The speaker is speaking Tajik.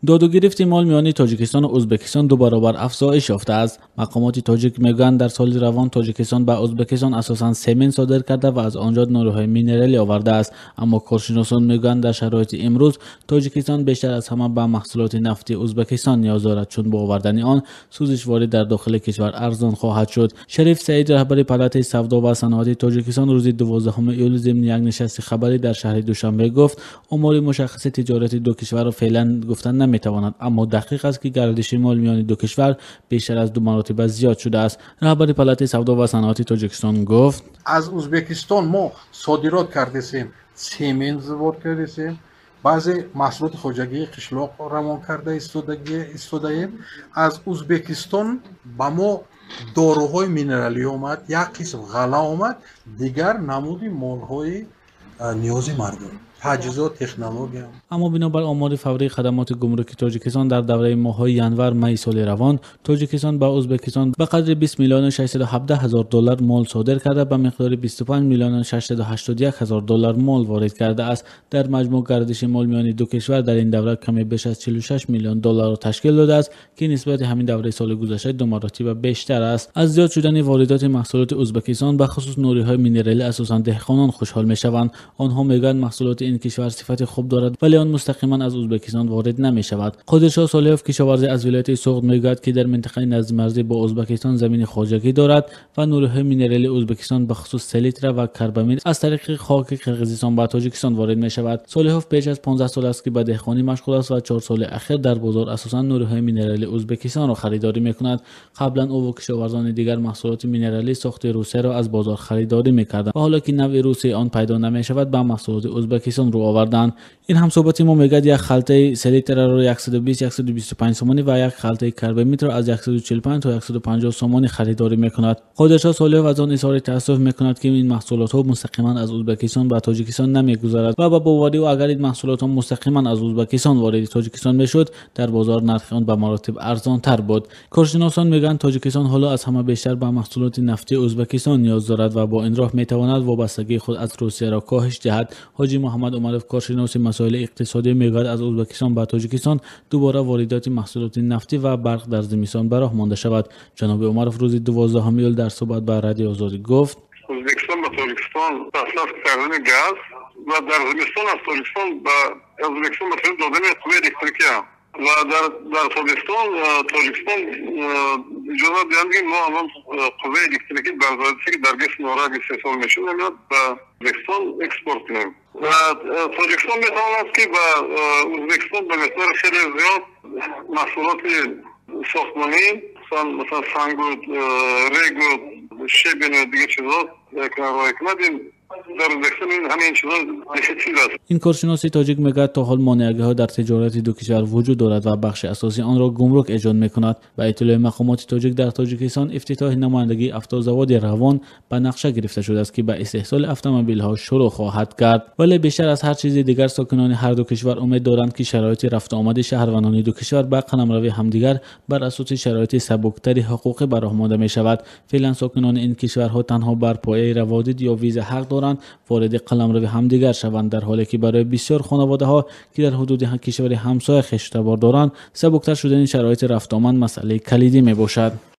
Доду гирифти мол миёни Тоҷикистон ва Ӯзбекистон ду баробар афзоиш ёфтааст. Мақомоти тоҷик мегӯянд, дар соли равон Тоҷикистон ба Ӯзбекистон асосан семент содир карда ва аз он ҷо нуриҳои минералӣ овардааст. Аммо коршиносон мегӯянд, дар шароити имрӯз Тоҷикистон бештар аз ҳама ба маҳсулоти нафтии Ӯзбекистон ниёз дорад, чун бо овардани он сӯзишворӣ дар дохили кишвар арзон хоҳад шуд. Шариф Саид, раҳбари Палатаи савдо ва саноати Тоҷикистон, рӯзи 12 июл зимни як нишасти хабарӣ дар шаҳри Душанбе гуфт, омори мушаххаси тиҷорати ду кишварро феълан гуфта наметавонад, аммо дақиқ аст, ки гардиши мол миёни ду кишвар бештар аз ду маротиба зиёд шудааст. Раҳбари Палатаи савдо ва саноати Тоҷикистон гуфт: Аз Ӯзбекистон мо содирот кардесем, семент ворид кардесем, баъзе маҳсулоти хоҷагии қишлоқ равон карда истодаем. Аз Ӯзбекистон ба мо доруҳои минералӣ омад, як қисм ғалла омад, дигар намуди молҳои ниёзи мардум, таҷҳизот, технология. Аммо бинобар омори фаврии хадамоти гумруки Тоҷикистон, дар давраи моҳҳои январ май соли равон Тоҷикистон ба Ӯзбекистон ба қадри 20 миллиону 617 ҳазор доллар мол содир карда, ба миқдори 25 миллиону 681 ҳазор доллар мол ворид кардааст. Дар маҷмӯъ гардиши мол миёни ду кишвар дар ин давра каме беш аз 46 миллион долларро ташкил додааст, ки нисбати ҳамин давраи соли гузашта ду маротиба бештар аст. Аз зиёд шудани воридоти маҳсулоти Ӯзбекистон, бахусус нуриҳои минералӣ, асосан деҳқонон хушҳол мешаванд. Онҳо мегӯянд, маҳсулоти ин кишвар сифати хуб дорад, вале он мустақиман аз Ӯзбекистон ворид намешавад. Қодиршоҳ Солиҳов, кишоварзе аз вилояти Суғд, мегӯяд, ки дар минтақаи наздимарзӣ бо Ӯзбекистон замини хоҷагӣ дорад ва нуриҳои минералии Ӯзбекистон, бахусус селитра ва карбамид, аз тариқи хоки Қирғизистон ба Тоҷикистон ворид мешавад. Солиҳов беш аз 15 сол аст, ки ба деҳқонӣ машғул аст ва 4 соли ахир дар бозор асосан нуриҳои минералии Ӯзбекистонро харидорӣ мекунад. Қаблан ӯ ва кишоварзони дигар маҳсулоти минералии сохти Русияро аз бозор харидорӣ мекарданд ва ҳоло ки навъи русии он пайдо намешавад, ба маҳсулоти Ӯзбекистон рӯ оварданд. Ин ҳамсӯҳбати мо мегӯяд, як халтаи селитраро 120-125 сомонӣ ва як халтаи карбамидро аз 145 то 150 сомонӣ харидорӣ мекунад. Қодиршоҳ Солиҳов аз он изҳори таассуф мекунад, ки ин маҳсулотҳо мустақиман аз Ӯзбекистон ба Тоҷикистон намегузарад ва ба бовари ӯ, агар ин маҳсулотҳо мустақиман аз Ӯзбекистон вориди Тоҷикистон мешуд, дар бозор нархи он ба маротиб арзонтар буд. Коршиносон мегӯянд, Тоҷикистон ҳоло аз ҳама бештар ба маҳсулоти нафтии Ӯзбекистон ниёз дорад ва бо ин роҳ метавонад вобастагии худ аз Русияро коҳиш диҳад. Ҳоҷӣ Муҳаммад Умаров, коршиноси масоили иқтисодӣ, мегӯяд, аз Ӯзбекистон ба Тоҷикистон дубора воридоти маҳсулоти нафтӣ ва барқ дар зимистон ба роҳ монда шавад. Ҷаноби Умаров рӯзи 12 июл дар суҳбат ба Радиои Озодӣ гуфт: Ӯзбекистон ба Тоҷикистон доставка кардани газ ва дар зимистон аз Тоҷикистон ба Ӯзбекистон ба додани қувваи электрикия ва дар тобистон Тоҷикистон иҷозат диҳанд, ки мо ҳамон қувваи электрикӣ барзадисе, ки дар ГЭС Норак истеҳсол мешуд, ба Ӯзбекистон экспорт кунем. Ва Тоҷикистон метавонад, ки ба Ӯзбекистон ба миқдори хеле зиёд маҳсулоти сохтмонӣ, масалан сангу регу щебень у дигар чизҳо роя кунад. Дар Ӯзбекистон ҳамин чизҳо дефитсит аст. Ин коршиноси тоҷик мегӯяд, то ҳол монеагиҳо дар тиҷорати ду кишвар вуҷуд дорад ва бахши асосии онро гумрук эҷод мекунад. Ба иттилои мақомоти тоҷик, дар Тоҷикистон ифтитоҳи намояндагии автозаводи Равон ба нақша гирифта шудааст, ки ба истеҳсоли автомобилҳо шурӯъ хоҳад кард. Вале бештар аз ҳар чизи дигар сокинони ҳар ду кишвар умед доранд, ки шароити рафтуомади шаҳрвандони ду кишвар ба қаламрави ҳамдигар бар асоси шароити сабуктари ҳуқуқӣ ба роҳ монда мешавад. Феълан сокинони ин кишварҳо танҳо бар пояи раводид ё виза ҳақ доранд вориди қаламрави ҳамдигар шаванд, дар ҳоле ки барои бисёр хонаводаҳо, ки дар ҳудуди кишвари ҳамсоя хештабор доранд, сабуктар шудани шароити рафтуомад масъалаи калидӣ мебошад.